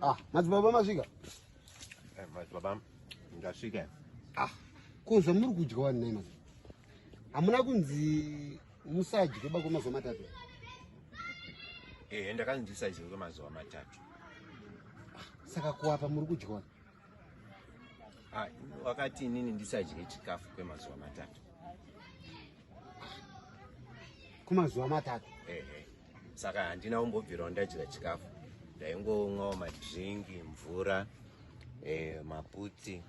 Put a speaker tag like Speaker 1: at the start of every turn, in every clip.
Speaker 1: Ah, madzibaba masvika?
Speaker 2: Eh, madzibaba ndasvika.
Speaker 1: Ah, ko zvamuri kudya wani nhai madzibaba? Hamuna kunzi musadye ba kwemazuva matatu?
Speaker 2: Eh, ndakanzi ndisadye kwemazuva matatu.
Speaker 1: Ah, saka kuapa muri kudya wani?
Speaker 2: Ah, wakati inini ndisadye chikafu kwemazuva matatu.
Speaker 1: Kwemazuva matatu?
Speaker 2: Ehe. Saka handina kumbobvirawo ndadya chikafu. Ndaingomwawo madringi, mvura, eh, maputi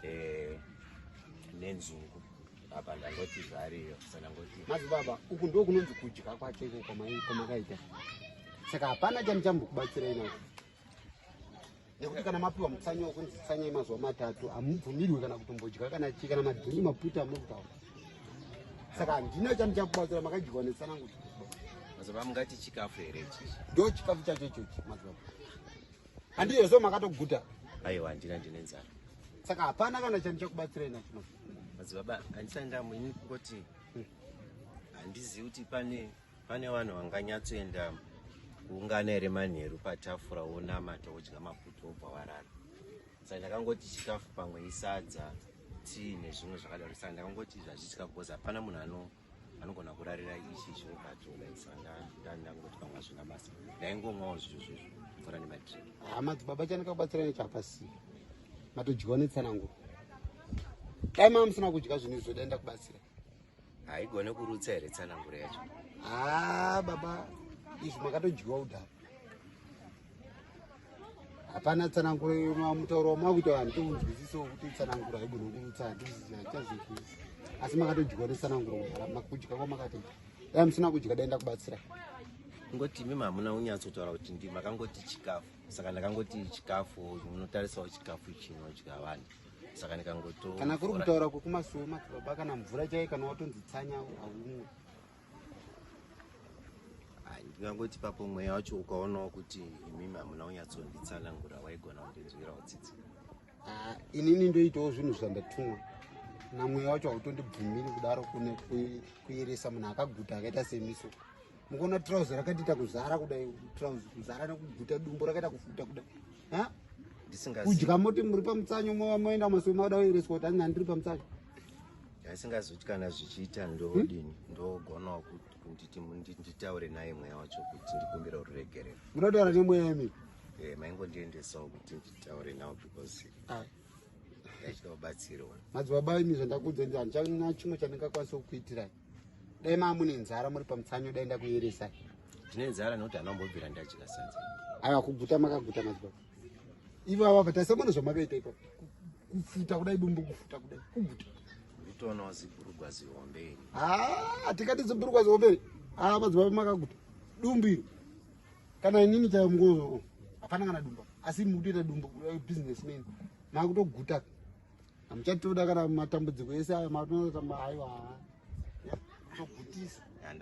Speaker 2: eh, nenzungu. Apa ndangoti zvariyo, saka ndangoti
Speaker 1: madzibaba, uku ndo kunonzi kudya kwacho iko kwamakaita. Saka hapana chamuchambokubatsirai nacho. Nekuti kana mapiwa mutsanyo wekunzi tsanyai mazuva matatu, hamubvumirwi kana kutombodya kana chii, kana madhini maputi amuri kutaura. Saka handina chandichakubatsira, makadyiwa netsanangudzo.
Speaker 2: Madzibaba, mungati chikafu here ichi?
Speaker 1: Ndo chikafu chacho ichochi madzibaba. Handiyo so makatoguta?
Speaker 2: Aiwa, handina, ndine nzara.
Speaker 1: Saka hapana kana chandichakubatsirai nacho madzibaba.
Speaker 2: Madzibaba, handisati ndamu kungoti handizivi kuti pane vanhu vanganyatsoenda kuungana here manheru patafura wonamata wodya maputo wobva warara. Saka ndakangoti chikafu pamwe isadza, tii nezvimwe zvakadaro. Saka ndakangoti zvazvi chikafu because hapana munhu anogona kurarira ichi zvinobatoda. Saka ndangoti pamwe hazvina basa, ndaingomwawo zviro zvezvo, mvura nemadrink.
Speaker 1: Ah, madzibaba, chandikakubatsirai nacho hapasiyo, matodyiwa netsananguro. Dai maa musina kudya zvinhu izvo, dai ndakubatsira.
Speaker 2: Haigone kurutsa here tsananguro yacho?
Speaker 1: Ah, baba, izvi makatodyiwa kudhara, hapana tsananguro. Mutauro wamakuita handitounzwisisewo kuti tsananguro haigone kurutsa, handichazozvisi, asi makatodyiwa netsananguro kudhara, kudya kwamakatoita. Dai musina kudya, dai ndakubatsira.
Speaker 2: Ngoti imimi hamuna kunyatsotaura kuti ndi makangoti chikafu, saka ndakangoti chikafu munotarisawo chikafu chinodya vanhu, saka ndikangoto
Speaker 1: Kana kuri kutaura kwekumasuwo madzibaba, kana mvura chai, kana watonzi tsanya, haumwe.
Speaker 2: Ndingangoti papo mweya wacho ukaonawo kuti imimi hamuna kunyatsonditsanangura, waigona kundinzwirawo tsitsi.
Speaker 1: Ah, inini ndoitawo zvinhu zvandatumwa namweya wacho, hautondibvumiri kudaro kune kuyeresa munhu akaguta akaita semiso. Mukuona trouser rakatiita kuzara kudai, trouser kuzara nekuguta, dumbo rakaita kufuta kudai. Ha?
Speaker 2: Ndisingazivi.
Speaker 1: Kudya moti muri pamutsanyo, moenda masuo, mauda kuyereswa kuti hanzi handiri pamutsanyo.
Speaker 2: Ndisingazoti kana zvichiita ndodini, ndogonawo kunditi nditaure naye mweya wacho kuti ndikumbira ruregerero.
Speaker 1: Munotaura nemweya imi?
Speaker 2: Eh, maingondiendesawo kuti nditaure nawo because
Speaker 1: Ah,
Speaker 2: ndachida kubatsirwa.
Speaker 1: Madzibaba, imi zvandakuudza ndi handichana chimwe chandingakwanisa kukuitirai. Dai maa mune nzara muri pamutsanyo, dai ndakuyeresai.
Speaker 2: Ndine nzara nekuti handina kumbobvira ndadya sadza.
Speaker 1: Aiwa, kuguta makaguta madzibaba. Ivava tasamona zvamakaita ipapo, kufuta kudai, dumbu kufuta kudai, kuguta.
Speaker 2: Nditoonawo zibhurugwa zihombe iri.
Speaker 1: Ah, tikati zibhurugwa zihombe. Ah, madzibaba, makaguta dumbu iro. Kana inini chaiyo mungo hapana kana dumbu, asi mukutoita dumbu businessman, makutoguta, hamuchatoda kana matambudziko ese ayo makutoita. Aiwa, kutogutisa.